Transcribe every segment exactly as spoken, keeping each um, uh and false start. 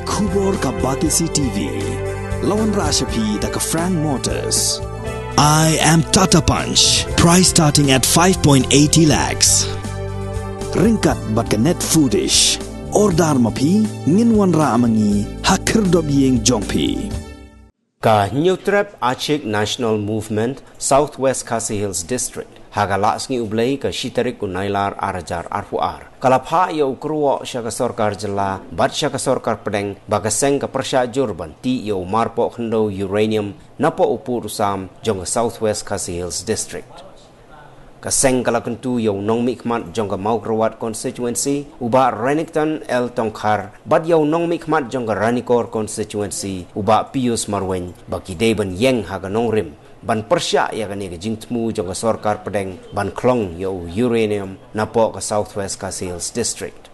Khubor ka Batesi T V. La wanrah sha phi da ka Frank Motors. I am Tata Punch. Price starting at five point eighty lakhs. Ryngkat bad ka Net Foodish. Order ma phi, ngin wanrah ma ngi ha khyrdop ïing jong phi. Ka Hynñiewtrep Achik National Movement, South West Khasi Hills District, ha ka Lahsngi U Blei ka shi tarik u Nailar ar hajar arphew ar, ka la phah ïa u kyrwoh sha ka sorkar jylla bad sha ka sorkar pdeng ba ka seng ka pyrshah jur ban tih ïa u marpoh khyndew uranium napoh u pud u sam jong ka South West Khasi Hills District. Ka seng ka la kyntu ïa u nongmihkhmat jong ka Mawkyrwat constituency, u Bah Renikton L Tongkhar, bad ïa u nongmihkhmat jong ka Ranikor constituency, u Bah Pius Marwein, ba ki dei ban ïeng ha ka nongrim ban pyrshah ïa kane ka jingthmu jong ka sorkar pdeng ban khlong ïa u uranium napoh ka South West Khasi Hills District.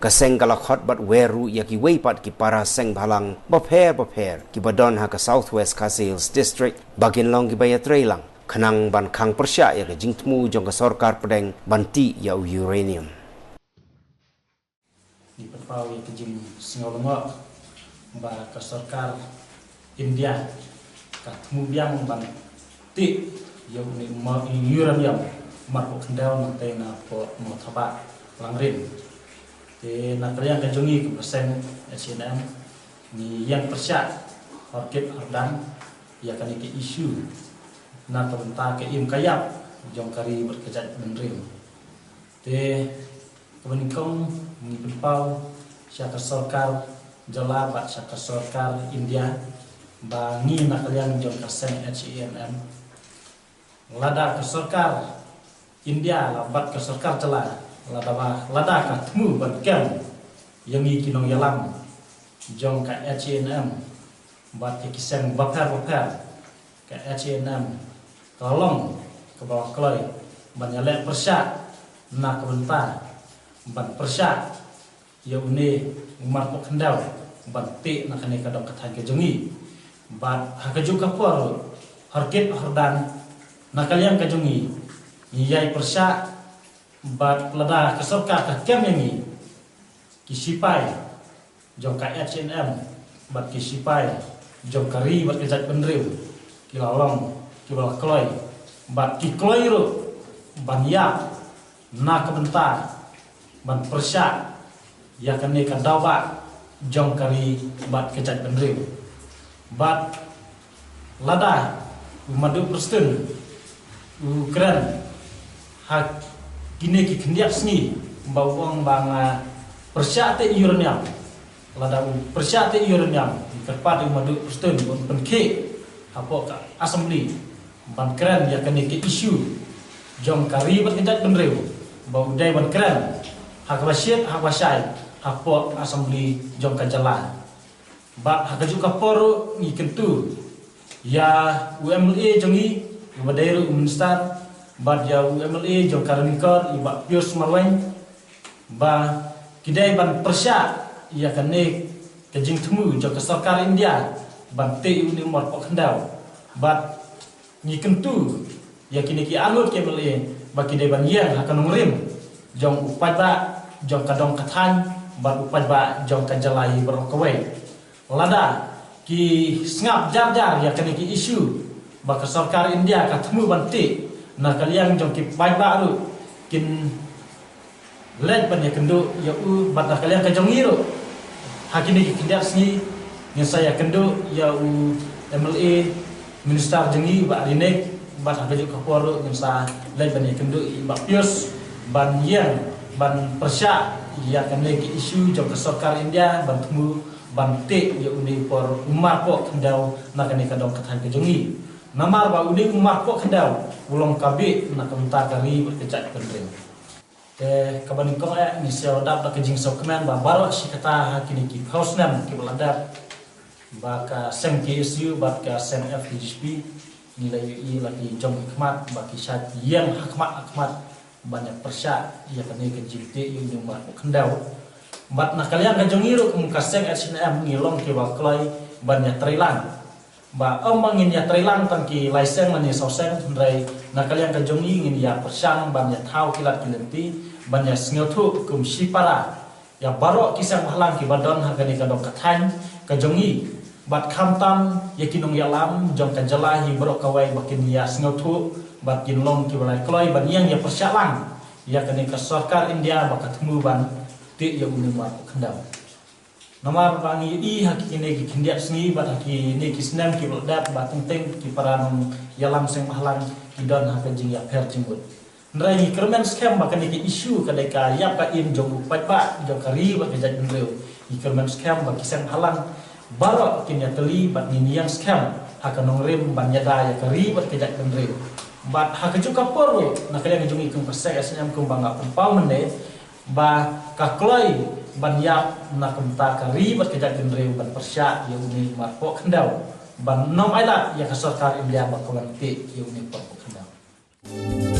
Ka seng ka la khot bad wer ruh ïa kiwei pat ki para seng bhalang bapher bapher kiba don ha ka South West Khasi Hills District ba kin long kiba ïatreilang khnang ban khang pyrshah ïa ka jingthmu jong ka sorkar pdeng ban tih ïa u uranium. Ngi pynpaw ïa ka jingsngew lyngngoh ba ka sorkar India ka thmu biang ban tih ïa une u ma-, uranium marpoh khyndew nangtei napoh Mawthabah Langrin. Te na ka liang ka jong ngi kum ka seng H N M ngi ïeng pyrshah hor kit hor dan ïa kane ka issue na ka bynta ka im ka ïap jong ka ri bad ka jaitbynriew. Te kaba nyngkong ngi pynpaw sha ka sorkar jylla bad sha ka sorkar India ba ngi na ka liang jong ka seng H N M, lada ka sorkar India la bad ka sorkar jylla, lada ba, lada ka thmu ban kem ïa ngi ki nongïalam jong ka H N M bad ïa ki seng bapher bapher, ka H N M ka long kaba kloi ban ïaleh pyrshah na ka bynta ban pyrshah ïa une u marpoh khyndew ban tih na kane ka dong ka thaiñ ka jong ngi. Bad ha kajuh ka por ruh, hor kit hor dan na ka liang ka jong ngi, ngi ïai pyrshah bad lada ka sorkar ka kem ïa ngi, ki sipai jong ka H N M bad ki sipai jong ka ri bad ka jaitbynriew ki la long kiba la kloi bad ki kloi ruh ban ïap na ka bynta ban pyrshah ïa kane ka daw bah jong ka ri bad ka jaitbynriew. Bad lada u Maduh Prestone u kren ha kine ki khyndiat sngi ba u ong ba nga pyrshah tih uranium, lada u pyrshah tih uranium, ngi kyrpad ïa u Maduh Prestone ban pynkhih hapoh ka assembly ban kren ïa kane ka issue jong ka ri bad ka jaitbynriew ba u dei ban kren ha kaba shit ha kaba shai hapoh assembly jong ka jylla. Bad ha kajuh ka por ruh ngi kyntu ïa u M L A jong ngi, uba dei ruh u minister, bad ïa u M L A jong ka Ranikor, i Bah Pius Marwein, ba ki dei ban pyrshah ïa kane ka jingthmu jong ka sorkar India ban tih ïa une u marpoh khyndew. Bad ngi kyntu ïa kine ki arngut ki M L A ba ki dei ban ïeng ha ka nongrim jong u paidbah jong ka dong ka thaiñ bad u paidbah jong ka jylla hi baroh kawei. Lada ki sngap jar jar ïa kane ki issue ba ka sorkar India ka thmu ban tih, na ka liang jong ki paidbah ruh kin leit ban ïakynduh ïa u bad na ka liang ka jong ngi ruh. Ha kine ki khyndiat sngi ngin sa ïakynduh ïa u M L A minister jong ngi Bah Rinek bad ha kajuh ka por ruh ngin sa leit ban ïakynduh ïa Bah Pius ban ïeng ban pyrshah ïa kane ki issue jong ka sorkar India ban thmu ban tih ïa une u por u marpoh khyndew na kane ka dong ka thaiñ ka jong ngi. Namar ba une u marpoh khyndew u long ka bih na ka bynta ka ri bad ka jaitbynriew. Te kaba nyngkong eh ngi sngew dap da ka jingsngewkmen ba baroh shi katta ha kine ki phew snem kiba la dep ba ka seng K S U bad ka seng F K J P ngi la ïohi la ki jong ki khmat ba ki shait ïeng ha khmat ha khmat ban ïa pyrshah ïa kane ka jingtih ïa une u marpoh khyndew. Bad na ka liang ka jong ngi ruh kum ka seng H N M ngi long kiba kloi ban ïatreilang. Ba ym ba ngin ïatreilang tang ki lai seng lane saw seng, hynrei na ka liang ka jong ngi ngin ïa pyrshang ban ïa thaw ki lad ki lynti ban ïa sngewthuh kum shipara ïa baroh ki seng bhalang kiba don ha kane ka dong ka thaiñ ka jong ngi, bad khamtam ïa ki nongïalam jong ka jylla hi baroh kawei ba kin ïa sngewthuh bad kin long kiba lai kloi ban ïeng ïa pyrshah lang ïa kane ka sorkar India ba ka thmu ban tih ïa une u marpoh khyndew. Namar ba ngi ïohi ha kine ki khyndiat sngi bad ha kine ki snem kiba la dep ba teng teng ki para nongïalam seng bhalang ki don ha ka jingïapher jingmut. Hynrei ngi kyrmen skhem ba kane ka issue ka dei ka ïap ka im jong u paidbah jong ka ri bad ka jaitbynriew. Ngi kyrmen skhem ba ki seng bhalang baroh kin ïatylli bad ngin ïeng skhem ha ka nongrim ban ïada ïa ka ri bad ka jaitbynriew. Bad ha kajuh ka por ruh na ka liang jong ngi kum ka seng S N M kumba nga pynpaw mynne, ba ka kloi ban ïap na ka bynta ka ri bad ka jaitbynriew ban pyrshah ïa une u marpoh khyndew, ban nym ailad ïa ka sorkar India ba ka wan tih ïa une u marpoh khyndew.